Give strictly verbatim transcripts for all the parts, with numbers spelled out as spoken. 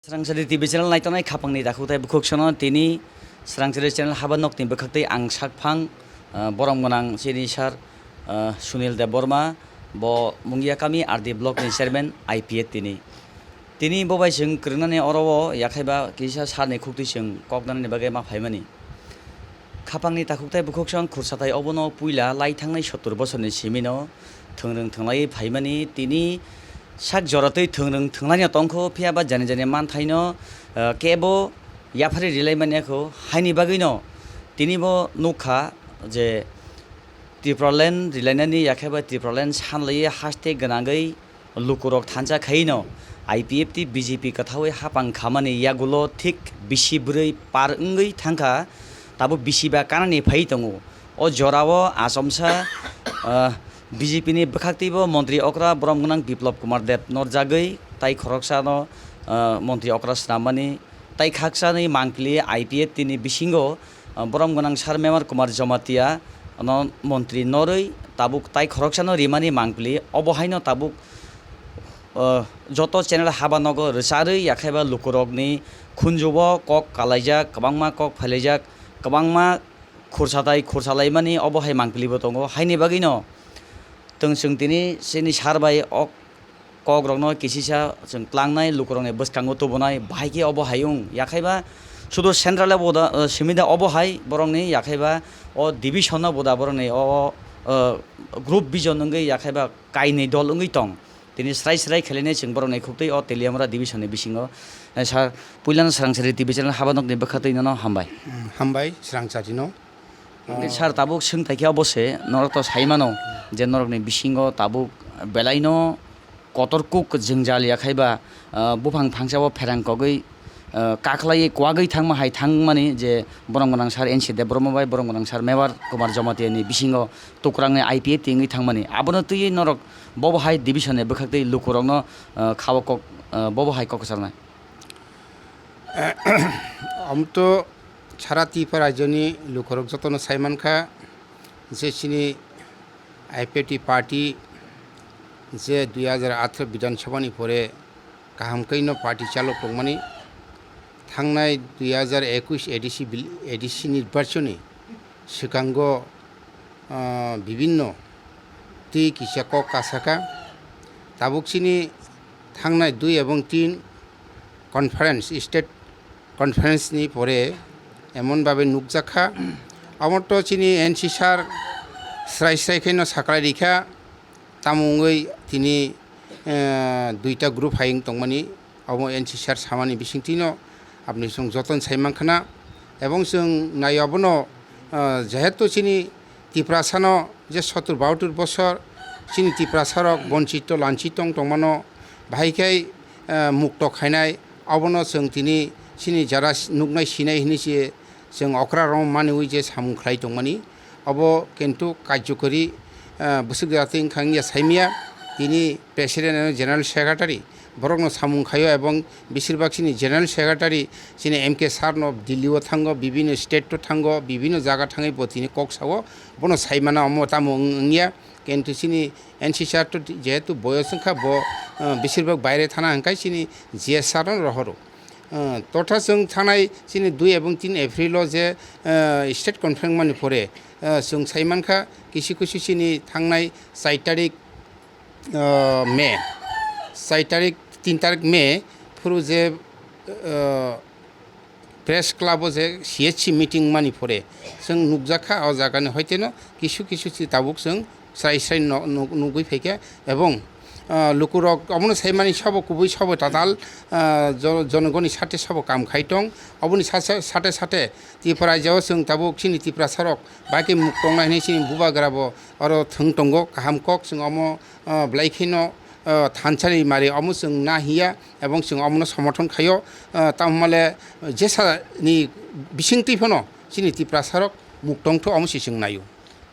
Srangchari T V channel naitongnai khapangni takhuk tei bukhuk sono tini Srangchari channel haba nokni bwkhaktwi ang sakphang, ah, borom gwnang chini sir, ah, Sunil Debbarma, bo Mungia kami R D block ni chairman I P F tini. Tini bo bai chwng kwrwngnani oro o yakhaiba kisa sir ni khuktwi chwng kok nanani bagwi ma phaimani. Khapangni takhuk tei bukhuk song khursa tai obono puila lai thangnai sottur bosorni simino thwngrwng thwnglaiwi phaimani tini sak joratwi thwngrwng thwnglaino tongkho, phiya ba jani jani manthaino, ah, kebo yaphari rilai manya kho. Haini bagwino tini bo nukha je Tipraland rilainani yakhaiba Tipraland sanlaiwi haste gwnangwi lukurok thansa khaino I P F T B J P kwthawi hapang khamani yagulo thik bisi bwrwi par wngwi thangkha, tabuk bisi ba kanani phai tongo. O jorao achomsa, ah, B J P ni bwkhaktwibo montri okra borom gwnang Biplab Kumar Deb norjagwi tai khoroksano, ah, montri okra swnammani tai khaksani mangpili I P F T ni bisingo, ah, borom gwnang sir Memar Kumar Jamatia no montri norwi tabuk tai khoroksano rimani mangpili. Obo haino tabuk, ah, joto channel haba nogo rwcharwi yakhaiba lukurokni khunjubo kok kalaijak, kwbangma kok phailaijak, kwbangma khursa tai khursa laimani obo hai mangpilibo tongo. Haini bagwino twng chwng tini chini sir bai o kokrokno kisisa chwng tlangnai, lukurokni bwskango tubunai, bahai khe obo hai wng. Yakhaiba sudu central o boda, eh, simi da obo hai borokni, yakhaiba o division o boda borokni o, o, eh, group vision wngwi yakhaiba kainwi dol wngwi tong. Tini srai srai khlainai chwng borokni khuktwi o Teliamura division ni bisingo. Eh, sir, puilano Srangchari T V channel haba nokni bwkhaktwi nono hambai. Hmm, hambai Srangcharino. Sir, tabuk swngthai khe obo se, norok to sai mano je norokni bisingo tabuk belaino kotor kuk jwngjal yakhaiba, ah, buphang phangsao pherang kogwi, ah, kakhlaiwi kwagwi thangma hai thangmani je borom gwnang sir N C Debbarma bai borom gwnang sir Memar Kumar Jamatia ni bisingo tukrangni I P F T wngwi thangmani. Abono twiwi norok bobo hai division ni bwkhaktwi lukurokno, ah, khao kok, ah, bobo hai kok kwcharnai. Omo to sara Tripura rajyoni lukurok jotono sai mankha je chini I P F T party je dui hajar atharo Bidhan Sabha ni pore kaham khe no party chalok tongmani, thangnai dui hajar ekush A D C bil-, A D C nirbachoni swkango, ah, bibinno twi kisa kok kasakha. Tabuk chini thangnai dui ebong tin conference, state conference ni pore emon babe nukjakha. Amo to chini N C sir srai srai khe no saklai rikha. Tamo wngwi tini, eh, duita group hai wng tongmani, obo N C sir samani bisingtwino aboni chwng jotono sai mankhana. Ebong chwng nai obono, eh, jehetu chini Tiprasano je sottur bahattur bosor chini Tiprasarok bonchito lanchito wng tongmano, bahai khe, eh, mukto khainai, obono chwng tini chini jara nuknai sinai hinwi se chwng okra rok maniwi je samung khlai tongmani. Obo kintu karjokori, ah, bwswk jatwi wngkha wngya saimya, tini president and general secretary borokno samung khaio, ebong besirbak chini general secretary chini M K sir no Delhi o thango, bibino state o thango, bibino jaga thangwi bo tini kok sao, bono saimano omo tamo wng-, wngya, kintu chini N C sir to jehetu boyos wngkha bo, ah, besirbak baire thana hwnkhai chini G S sir no rohoro. Ah, totha chwng thanai chini dui ebong tin April o je, ah, state conference mani pore, ah, chwng sai mankha kisu kisu chini thangnai char tarik, ah, May, char tarik, tin tarik May phuru je, ah, press club o je C H C meeting mani pore chwng nukjakha o jagani hoiteno kisu kisu si tabuk chwng srai srai no-, nuk-, nugwi phaikha, ebong, ah, lukurok omono saimani sabo kubui sabo tatal, ah, jo-, jonogoni sate sabo kam khai tong. Oboni sa-, sa-, sate sate Tripura rajyo chwng tabuk chini Tiprasarok bai khe muk tongnai hinwi chini bubagra bo oro thwng tongo, kaham kok chwng omo, ah, belai kheno, ah, thansa ni mari omo chwng na hiya, ebong chwng omono somorthon khaio, ah, tamo hwnmale jesa ni bisingtwi phano chini Tiprasarok muk tongtho omo se chwng naio.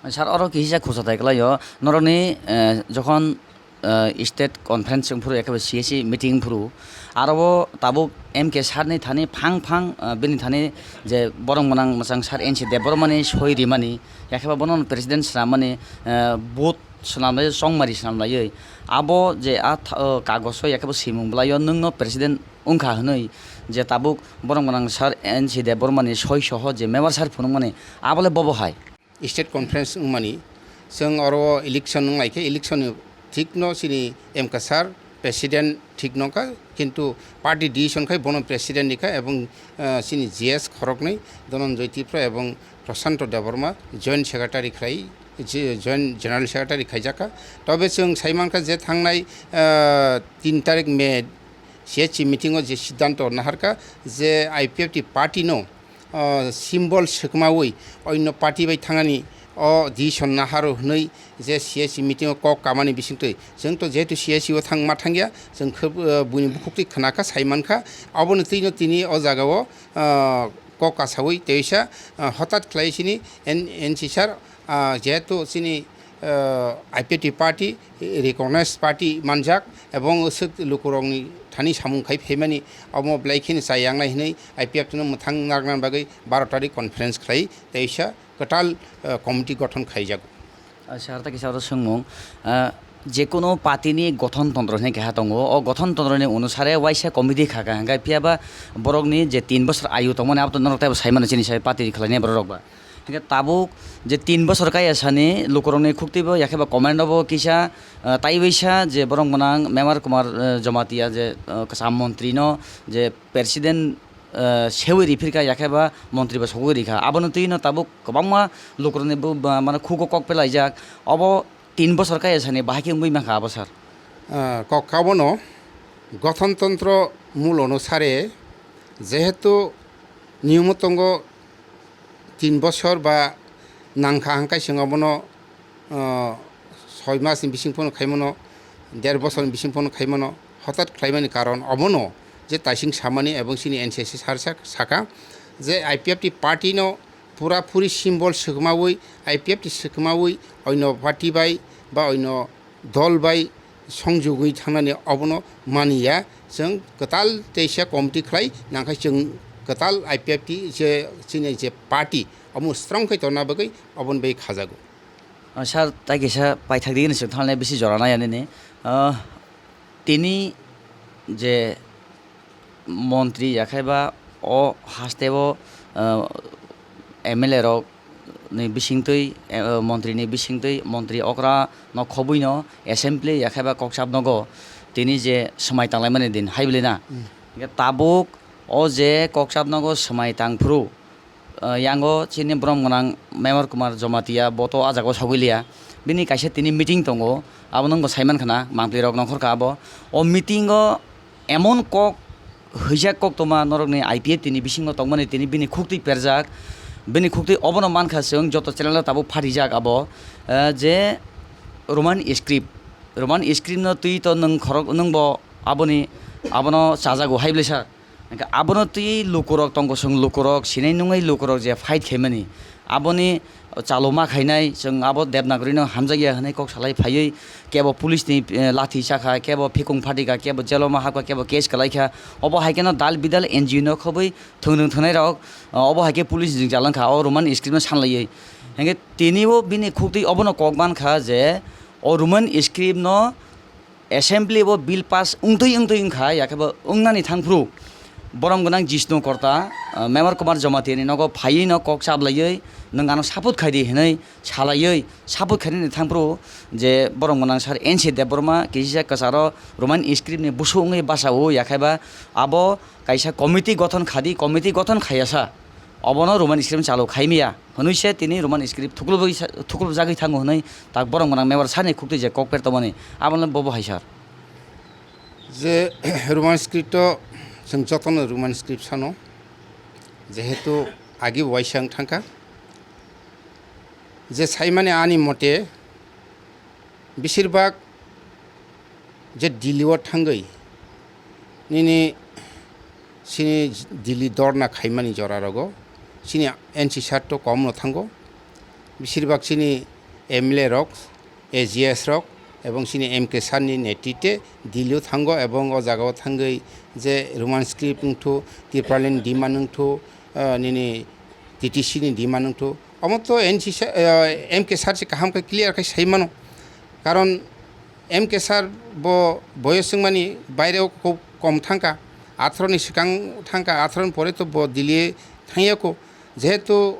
Sir, oro kisa khursa tai kwlaio, norokni, eh, jokhon, eh, state conference wng phuru, ekhe C H C meeting wng phuru, aro o tabuk M K sir ni thani phang phang, eh, bini thani je borom gwnang mwchang sir N C Debbarma ni soi rimani, yakheba bono president swnam mani, eh, vote swnam lai, chongmari swnam laiwi, abo je a tha-, eh, kagoso yakheba swimung bwlaio nwngno president wngkha hwnwi je tabuk borom gwnang sir N C Debbarmani soi soho je member sir phunukmani, abo le bobo hai. State conference wngmani, chwng oro election wnglaikhe, election ni thikno chini M K sir president thik nokha, kintu party decision khai bono president rikha, ebong, ah, chini G S khoroknwi Dhananjoy Tripura ebong Prashanto Debbarma joint secretary khlai, je-, joint general secretary khaijakha. Tobe chwng saimankha je thangnai, ah, tin tarik May C H C meeting o je siddhanto naharkha je I P F T party no, ah, symbol swkmawi onno party bai thangnani o decision naharo hwnwi je C H C meeting o kok kamani bisingtwi. Chwng to jehetu C H C o thang ma thangya, chwng khub, ah, buini bukhuktwi khwnakha, saimankha. Aboni twino tini o jagao, ah, kok kasawi teisa, ah, hotat khlai sini N-, N C sir, ah, jehetu chini, ah, I P F T party, recognized party manjak, ebong swk lukurokni thani samung khai phaimani, omo belai kheno chayang nai hwnwi I P F T no mwthang narwkna bagwi baro tarik conference khlai teisa kwtal, ah, committee gothon khaijago. Ah, sir, ta kisa oro swngmung. Ah, jekunu party ni gothon tantro hinwi keha tongo. O gothon tantro ni onusare waisa committee kha kha, hingkhe phiya ba borokni je tin bosor ayu tongmani, abo to norok teibo sai mano chini sai party khlainai borok rok ba. Hingkhe tabuk je tin bosor kaya sani lukurokni khuktwibo yakhe ba comment o bo kisa, ah, taiwaisa je borom gwnang Memar Kumar, ah, Jamatia je, ah, kwcham montri no je president, ah, sewi riphirkha yakhe ba montri bo sogwi rikha. Abono twi no tabuk kwbangma lukurokni bo ba mano khugo kok pelaijak. Obo tin bosor kaya sani bahai khe wngwi mankha abo sir. Ah, kok abono gothon tantro mul onusare jehetu niyom tongo tin bosor ba nangkha hangkai chwng abono, ah, soi mas ni bising phano khaimano, der bosor ni bising phano khaimano, hotat khlaimani karon obono je taising samani ebong chini N C C sir sak-, saka je I P F T party no pura puri symbol swkmawi, I P F T swkmawi oino party bai ba oino dol bai songjugwi thangnani obono maniya. Chwng kwtal teisa committee khlai nangkhe chwng kwtal I P F T je chini je party omo strong khai tongna bagwi oboni bai khajago. Ah, sir, tai kisa paithak digini swk thangnai bisi jora nai ani ni. Ah, tini je montri yakhai ba o haste o, ah, M L A rok ni bisingtwi, eh, montri ni bisingtwi, montri okra no khobwi no assembly yakhai ba kokchap nogo tini je swmai tanglaimani din hai bwlwi na. Hmm. Hingkhe tabuk o je kokchap nogo swmai tangphuru, ah, yango chini borom gwnang Memar Kumar Jamatia bo to ah jagao sogwi liya. Bini kaisa tini meeting tongo, abo nwng bo saiman khna, mantri rok nongkhor kha abo. O meeting o emon kok hwijak koktwma norokni I P F T ni bisingo tongmani tini bini khuktwi perjak. Bini khuktwi obono mankha chwng joto channel o tabuk phatijak abo, eh, je Roman script, Roman script no twi to nwng khorok nwng bo aboni, abono chajago hai bwlai sir. Hingkhe abono twi lukurok tongo chwng lukurok sinai nungwi lukurok je fight khaimani aboni chalo ma khainai, chwng abo Devanagari no hamjakya hwnwi kok salai phaiwi kebo police ni, eh, lathi chakha, kebo phikung phatikha, kebo jelo ma hapkha, kebo case kwlaikha. Obo hai kheno dal bidal N G O no khobwi thwngthwng thwngnairok, eh, obo hai khe police ni jwng jalangkha o Roman script no sanlaiwi. Hingkhe tini o bini khuktwi obono kok mankha je o Roman script no assembly bo bill pass wngtwi wngtwi wngkha, yakhe bo wngnani thangphuru borom gwnang Jishnu Korta, ah, Memar Kumar Jamatia ni nogo phaiwi no kok chaplaiwi nwng ano support khaidi hinwi salaiwi support khainani thangphuru je borom gwnang sir N C Debbarma kisa kwcharo Roman script ni busu wngwi basa o, yakhe ba abo kaisa committee gothon khadi, committee gothon khayasa obono Roman script chalo khaimya. Hwnwi se tini Roman script thuklubwi sa-, thuklubjagwi thango hwnwi tak borom gwnang member sani khuktwi je kok per tongmani, abono bobo hai sir. Je Roman script o chwng jotono Roman script sano, jehetu agi bo waisa wng thangkha. Je saimani ani mote, beshirbak je Delhi o thangwi nini chini Delhi dorna khaimani jora rogo chini N C sir to kom no thango, beshirbak chini M L A rok, A G S rok ebong chini M K sir ni netritwe Delhi o thango ebong o jaga o thangwi je Roman script wngthu, Tipraland demand wngthu, ah, nini T T C ni demand wngthu. Omo to N C sir, eh, M K sir se kaham khe clear khe sai mano. Karon M K sir bo boyos wngmani baire o khub kom thangkha. Atharoh ni swkang thangkha, atharoh ni pore to bo Delhi thangya ko, jehetu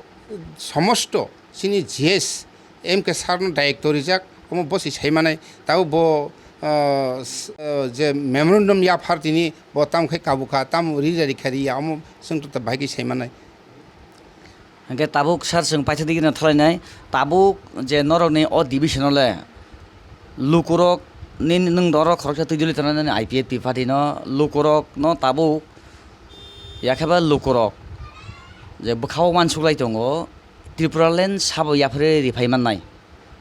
somosto chini G S M K sir no daityo rijak, omo bosi saimanai, tabo bo, ah, s-, ah, je memorandum yaphar tini bo tamo khai kabukha, tamo ri rari kha riya, omo chwng to bahai khe saimanai. Hingke tabuk sir chwng paithadigino thalainai, tabuk je norokni o division-o le lukurok ni nwng doro khoroksa twi duli tongnani I P F T party-no, lukurokno tabuk yakheba lukurok je bwkhao uansuklai tongo, Tripura land sabo yapharwi riphai mannai.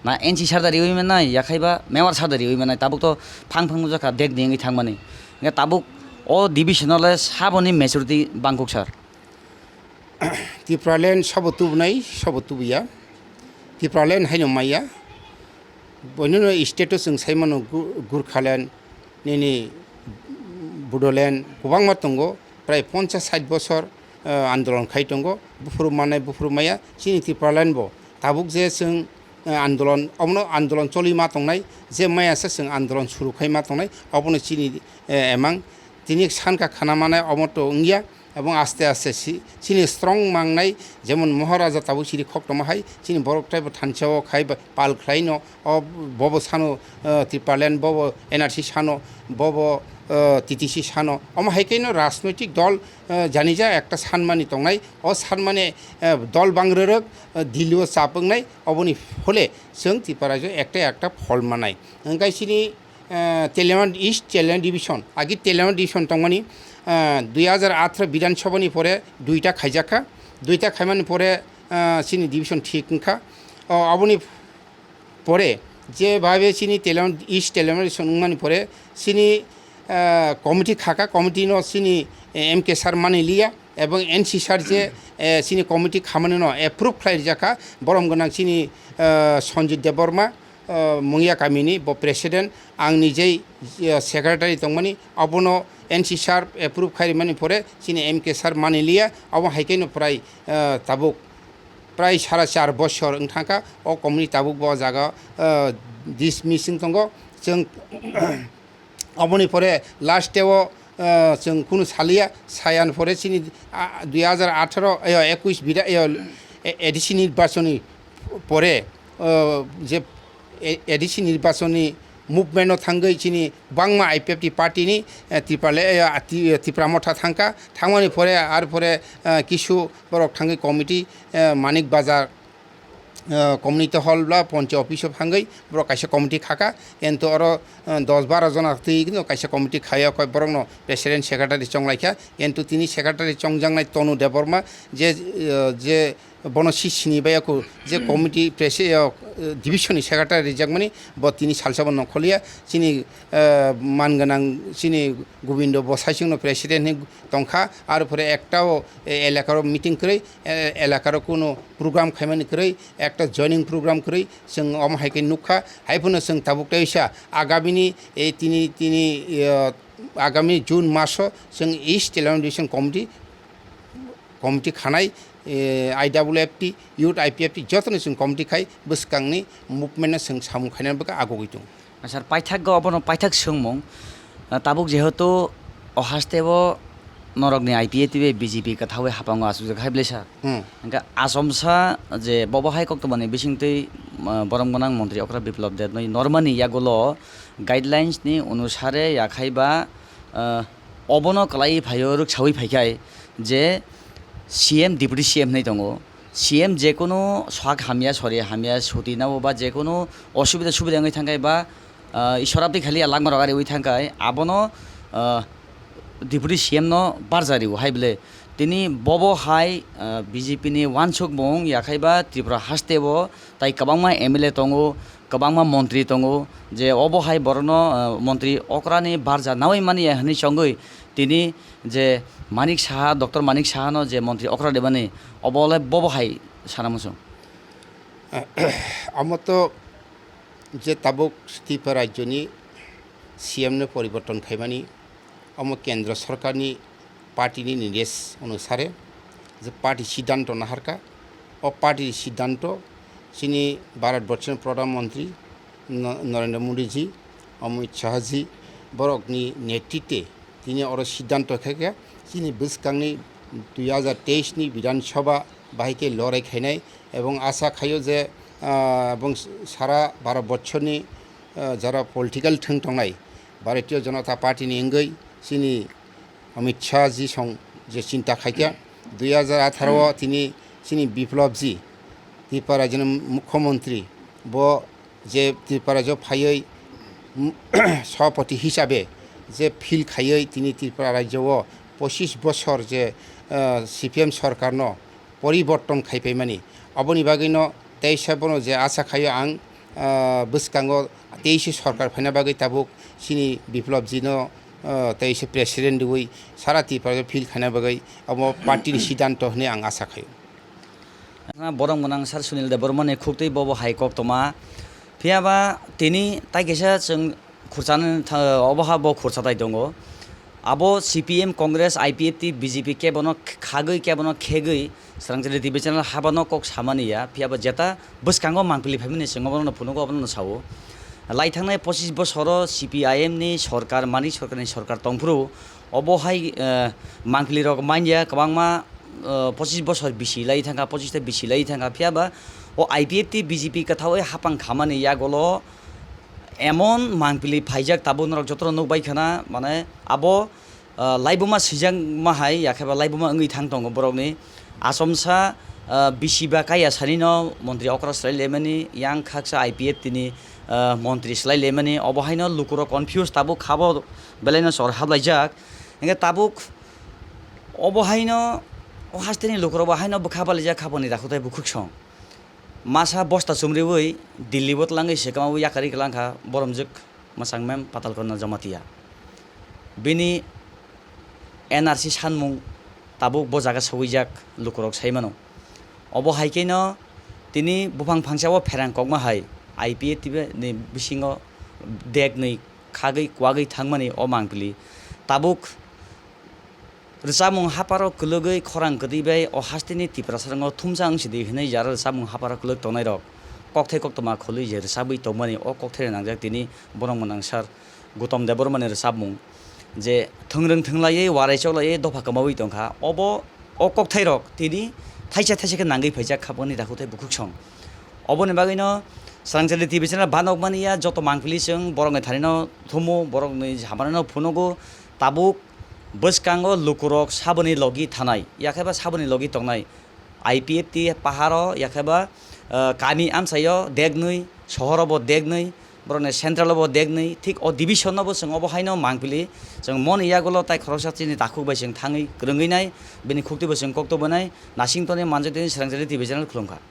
Na N C sir da riwi mannai, yakhaiba Mewar sir da riwi mannai, tabuk to phang phang nukjakha dek ni wngwi thangmani. Hingke tabuk o division-o le saboni majority bangkuk sir. Tipraland sabo tubunai, sabo tubuya. Tipraland haino maya. Boinono state-o chwng saimano Gu-, Gurkhaland, nini Bodoland, kwbangma tongo. Prai ponchas sait bosor, eh, andolon khai tongo. Buphuru manai, buphuru maya. Chini Tipraland bo tabuk je chwng, eh, andolon, omono andolon choli ma tongnai. Je maya se chwng andolon suru khai ma tongnai. Obono chini, eh, emang. Tini sanka khana manai omo to wngya. Ebong aste aste si-, chini strong mangnai, jemon Moharaja tabuk chiri khok tongma hai, chini borok taibo thansa o khai ba pal khlai no, o bobo sano, eh, Tipraland, bobo N R C sano, bobo, eh, T T C sano. Omo hai khe no rajnoitik dol, eh, janija ekta sanmani tongnai, o sanmani, eh, dol bangrwrwk, eh, Delhi o chapwknai, oboni phole chwng Tripura rajyo ekta ekta phol manai. Hwnkhe chini eh, Teliamani East, Teliamani Division, agi Teliamani Division tongmani, eh, dui hajar atharo Bidhan Sabha ni pore duita khaijakha, duita khaimani pore, eh, chini division thik wngkha. O, aboni pore je bhabe chini Teliamani East, Teliamani Division wngmani pore chini, eh, committee khaka, committee no chini, eh, M K sir mani liya, ebong N C sir je, eh, chini committee khamani no approve khlai rijakha, borom gwnang chini, eh, Sanjit Debbarma, eh, Mungya kamini bo president, ang nijei, eh, secretary tongmani, abono N C sir approve khai rimani pore chini M K sir mani liya, abo hai khe no prai, eh, tabuk prai sara char bosor wng thangkha o committee tabuk bo jaga, eh, dismiss wng tongo. Chwng Oboni pore last o, ah, chwng kunu saliya, sayan pore chini, ah, dui hajar atharo, eh, ekush bida, eh, A D C nirbachoni pore, ah, je A-, A D C nirbachoni movement o thangwi chini bangma I P F T party ni, eh, Tripura le, eh, Ti-, Tipra Motha thangkha, thangmani pore ar pore, ah, kisu borok thangwi committee, eh, Manik Bazar, ah, community hall bla ponchi office o phangwi borok kaisa committee khaka, kintu oro, ah, dos baro jona twi no kaisa committee khaya koi borokno president secretary chonglaikha, kintu tini secretary chongjaknai Tonu Debbarma je, ah, je bono si sini baiya kho je committee presi-, ah, division ni secretary rijakmani bo tini salsa bo nongkhorliya chini, ah, man gwnang chini Gobindo Bosai singno president hinwi tongkha, ar pore ektao, eh, elakaro meeting kwrwi, eh, elakaro kunu program khaimani kwrwi, ekta joining program kwrwi, chwng omo hai khe nukha. Hai phano chwng tabuk teisa agamini, eh, tini, tini, eh, agami June maso chwng East Telang Division Committee, committee khanai, eh, I W F T, Youth I P F T, jotono chwng committee khai bwskangni movement no chwng samung khainani bagwi agogwi tongo. Sir, paithak go obono paithak swngmung. Ah, tabuk jehetu o haste o norokni I P F T bai B J P kwthaui hapango achukjak hai bwlai sir. Hmm. Hwnkhe achomsa je bobo hai koktwmani bisingtwi, ah, borom gwnang montri okra Biplab Deb noi normani yagulo guidelines ni onusare yakhai ba, ah, obono kwlaiwi phaio rwksaui phaikhai je C M, Deputy C M hinwi tongo. C M jekunu swk hamya, sori hamya, suti nabo ba jekunu osubida subida wngwi thangkhai ba, ah, Ishwar abdi khali a langma rok ariwi thangkhai, abono, ah, Deputy C M no barja rio hai bwle. Tini bobo hai, ah, B J P ni wansukmung yakhai ba Tripura haste o tai kwbangma M L A tongo, kwbangma montri tongo, je obo hai borokno, ah, montri okrani barja naui mani ya hwnwi chongwi tini je Manik Saha, Doctor Manik Saha no je montri okra rimani, obo le bobo hai sana muchung. Omo to je tabuk Tripura rajyoni C M no poriborton khaimani, omo kendro sorkarni party ni nirdesh onusare je party siddhanto naharkha. O party siddhanto chini Bharat Borshoni Pradhan Mantri No-, Narendra Modi ji, Amit Shah ji, borokni netritwe Tini oro siddhanto khe khe chini bwskangni dui hazar teis ni Bidhan Sabha bahai khe lorai khainai, ebong asa khaio je, ah, ebong sara Bharat borchoni, ah, jara political thwng tongnai Bharatiya Janata Party ni wngwi chini Amit Shah ji song je chinta khaikha, dui hazar atharo o tini chini Biplab ji, Tripura rajyoni mukhyamantri, bo je Tripura rajyo phaiwi, mm, sabhapati hisabe je feel khaiwi tini Tripura rajyo o pochis bosor je, ah, C P M sorkarno poriborton khaipaimani, aboni bagwino teisa bono je asa khaio ang, ah, bwskango teisa sorkar phaina bagwi tabuk chini Biplab jino, ah, teisa president rwui sara Tripura feel khaina bagwi abo party ni siddhanto hwnwi ang asa khaio. Borok mwnang Sir Sunil Debbarma ni khuktwi bobo hai koktwma. Phiya ba tini tai kaisa chwng khurchanani tha-, obo ha bo khurcha tai tongo. Abo C P M, Congress, I P F T, B J P kebono khagwi, kebono khegwi, Srangchali T V channel habano kok samani ya. Phiya ba jeta bwskango mangpili phaimani chwng obono phunugo, obono sao. Lai thangnai pochis bosoro C P I M ni sorkar, Manik sorkarni sorkar tongphuru, obo hai, eh, mangpili rok manya kwbangma, eh, pochis bosor bisi lai thangkha, pochis ta bisi lai thangkha, phiya ba o I P F T B J P kwthawi hapang khamani yagolo emon mangpili phaijak, tabuk norok jotono nukbai khana, mane abo, ah, laibuma swijakma hai, yakhe ba laibuma wngwi thang tongo borokni. Achomsa, ah, bisi ba kaya sanino montri okra swlai lemani, yang khaksa I P F T ni, ah, montri swlai lemani, obo haino lukurok confuse, tabuk khabo belaino chor hablaijak. Hingkhe tabuk obo haino o hasteni lukurok bo haino bwkha balaijak, khaboni dakhutai bukhuksong. Masa bosta chumriwi Delhi bo tlangwi se kwmawi yakarwi kwlangkha boromjwk mwchang mem Patalkona Jamatia. Bini N R C sanmung tabuk bo jaga sogwijak lukurok sai mano. Obo hai kheno tini buphang phangsa o pherang kokma hai I P F T ni bisingo deknwi khagwi kwagwi thangmani o mangpili tabuk rwchapmung haparo kwlwgwi khorang kwtwi bai o hasteni Tiprasarangno thumsa wng sidi hwnwi jara rwchapmung haparo kwlwk tongnairok kokthai koktwma khwlwi je rwchapwi tongmani o kokthai nangjak tini borok mwnang sir Gautam Debbarmani rwchapmung je thwngrwng thwnglaiwi warai choklaiwi dopha kwmawi tongkha. Obo o kokthairok tini thaisa thaisa khe nangwi phaijak kha boni dakhuthai bukhuksong. Oboni bagwino Srangchali T V channel banok mani ya, joto mangpili chwng borokni thanino thumu, borokni hamarino phunugo, tabuk bwskango lukurok saboni logi thanai, yakheba saboni logi tongnai I P F T paharo, yakheba, ah, kami amchaio deknwi, sohorobo deknwi, borokni centralobo deknwi, thik o division-o bo chwng obo haino mangpili, chwng moni yagulo tai khoroksa chini takhuk bai chwng thangwi kwrwngwi nai, bini khuktwi bo chwng koktwbonai, nasingtoni manjotini Srangchali T V channel khulumkha.